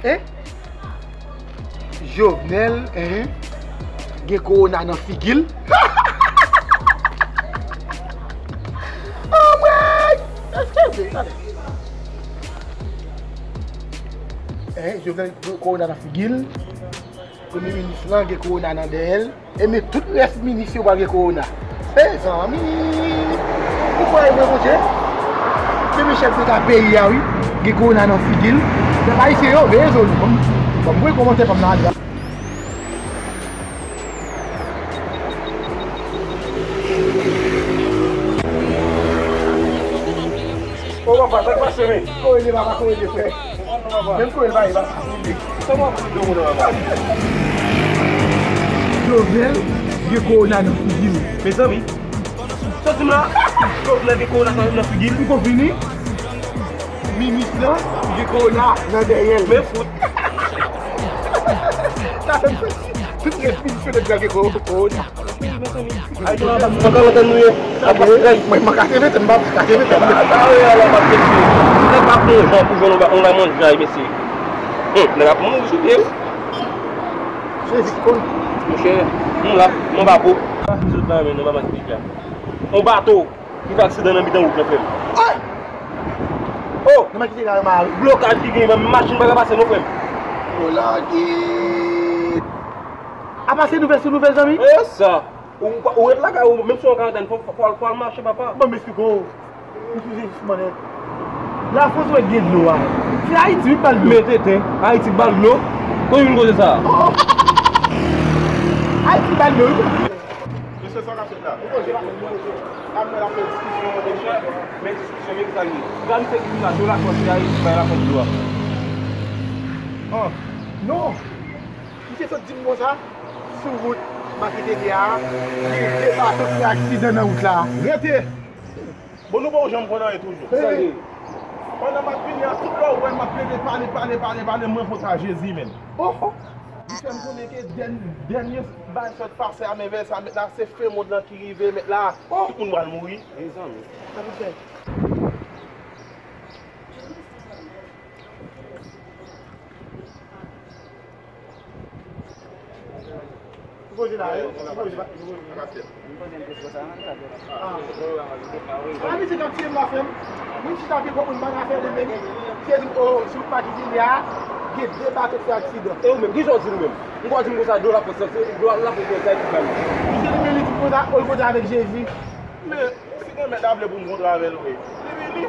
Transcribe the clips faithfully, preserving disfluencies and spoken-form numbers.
Hein? Jovenel, hein? Gen kowona nan figi l. Anmwey! Èske se, tande. Hein, Jovenel gen kowona nan figi l. Premye minis lan gen kowona nan dèyè l. Ebyen, tout rès minis yo pral gen kowona. Mezanmi! Ou kwè e vre, Bondye? Premye chèf deta peyi a, wi, gen kowona nan figi l. Pèp ayisyen yo, veye zo nou. Ban m, ban m voye kòmantè pa m nan. Ô papa, sa k pase, men? Korele papa, korele frè. Menm korele pa, e pa. Jovenel gen kowona nan figi l. Mezanmi, sa di m la, Jovenel gen kowona nan, nan figi l. Ou konn fini? Minis lan gen kowona nan dèyè l. Men fout. Sa fè m santi tout rès minis yo te pral gen ko-, kowona. Ay, mwen pa antann nou ye. Ap pase kay. Mwen, mwen kase vete, m pa kase vete. Sa yo ala pa kèk. Nèg pa fè yon jan pou jwenn yon ba-, yon lamanjay, mesye. Hum, nèg ap mouri sou pye, wi. Jezi ki konn. Monchè, nou la, nou pa po. Ki sot la, men nou pa manke deja. Yon bato ki fè aksidan nan mitan wout lan, frè m. Ay! Oh! Nan men ki te la, yo mare. Blokaj ki genyen, men machin pa ka pase, non, frè m. O lagit! Apa se nouvèl sou nouvèl, zanmi? E sa! Ou, ou ret lakay ou, menm si w an karantèn, fò, fò, fò, fò al mache, papa. Bon, m esplike w. M sou jezi manèt. Lafrans wè gen dlo a. Se Ayiti wi k ba l dlo. Men tenten, Ayiti k ba l dlo. Kote w vin koze sa a? Oh. Ayiti k ba l dlo wi. Mesye, sa k ap fèt la? Ou koze la, ou koze. Ap fè la fè diskisyon, men diskisyon, men ki sa l ye. Gade misye ki vin la, dlo Lafrans, se Ayiti k bay Lafrans dlo a. Ah, non! Misye sot di m konsa, sou wout Maketele a, gen de bato k fè aksidan nan wout la. Rete! Bon, nou pa w janm konn anyen toujou. Sa ye. Pandan m ap vini a, tout lè w wè m ap plede pale, pale, pale, pale, mwen konsa Jezi menm. Oh, oh. Li fè m konnen ke dèn-, dènye bagay sot pase a, men vèsè a, mèt la, se fen mond lan ki rive, mèt la, oh, tout moun pral mouri. Mezanmi. Sa pou fè? Ou koze la, wi? Ou koze la. Ah. Ah, misye k ap tiye m la, frè m. Moun chita pi gwo moun pa ka fè de meni. Se di, oh, sou pa ki di li a, gen de bato k fè aksidan. E ou menm, ki jan w di l menm? M kwè w di m konsa, dlo Lafrans, se dlo Lafrans, se sa ki fè l. Misye li menm, li di konsa, oh, l koze avèk Jezi. Men, si Granmèt la vle pou m kontre avè l vre, li vini.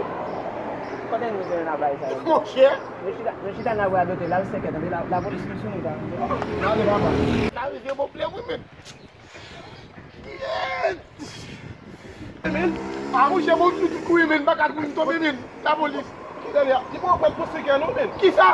Kote nou te nan bay sa yo? Monchè! Nou chita, nou chita nan bwa dote, la, l senkè, tande, la, lapolis vin sou nou, ta. Gade, papa. N a rive bon ple, wi, men. Yes! Men, a, monchè, bon, nou tout kouri, men, pa ka kouri, m tonbe, men. Lapolis. Ki dèyè? Li poko pral pou senkè, non, men. Kisa?